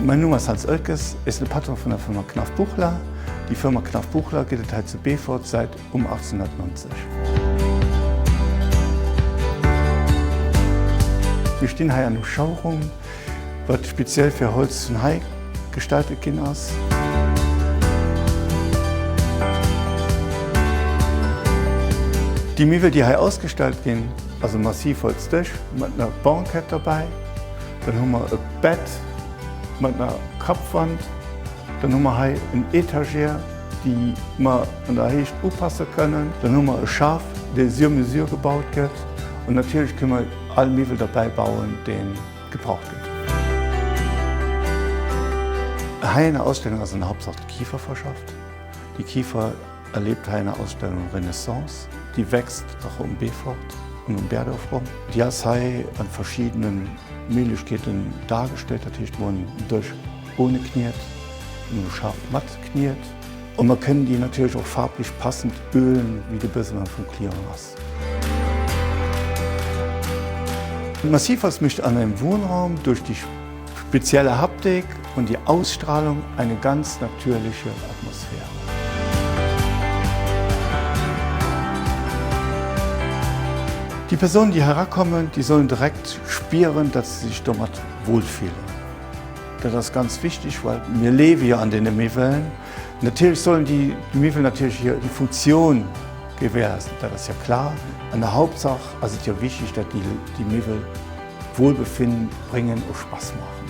Mäin Numm ass Hans Oelkes, ech sinn de Patron vun der Firma Knaff Buchler. Déi Firma Knaff Buchler gëtt et hei zu Beefort säit um 1890. Mir stinn hei an engem Showroom, wat speziell fir Holz vun hei gestaltet ginn ass. Déi Miwwel, déi hei ausgestallt ginn, ass e Massivholzdësch mat einer Banquette derbäi. Dann hu mer e Bett mat einer Kappwand. Dann hu mer hei en Etagère, déi mer an der Héicht upasse kënnen. Dann hu mer e Schaf, dee sur mesure gebaut gëtt. An natierlech kënne mer all Miwwel derbäi bauen, dee gebraucht gëtt. Hei an der Ausstellung ass an der Haaptsaach d'Kifer verschafft. Déi Kifer erlebt hei an der Ausstellung Renaissance. Déi wächst och um Beefort an um Berdorf ronn. Déi ass hei an verschiddene Méiglechkeeten dargestellt, dat heescht mer hunn en Dësch ohne Kniet, en Schaf mat Kniet an mer kënnen déi natierlech och farblech passend ölen, wéi de Besoin vum Client ass. Massivholz mécht an engem Wohnraum duerch déi spezielle Haptik und die Ausstrahlung eine ganz natürliche Atmosphäre. Déi Persounen, déi herakommen, déi sollen direkt spieren, datt se sech domat wohlfillen. Dat ass ganz wichteg, well mir leewe jo an deene Miwweln. Natierlech sollen déi Miwwel natierlech hir Funktioun gewährleisten, dat ass jo klar. An der Hauptsaach ass et jo wichteg, datt déi Miwwel Wohlbefinden bréngen a Spass maachen.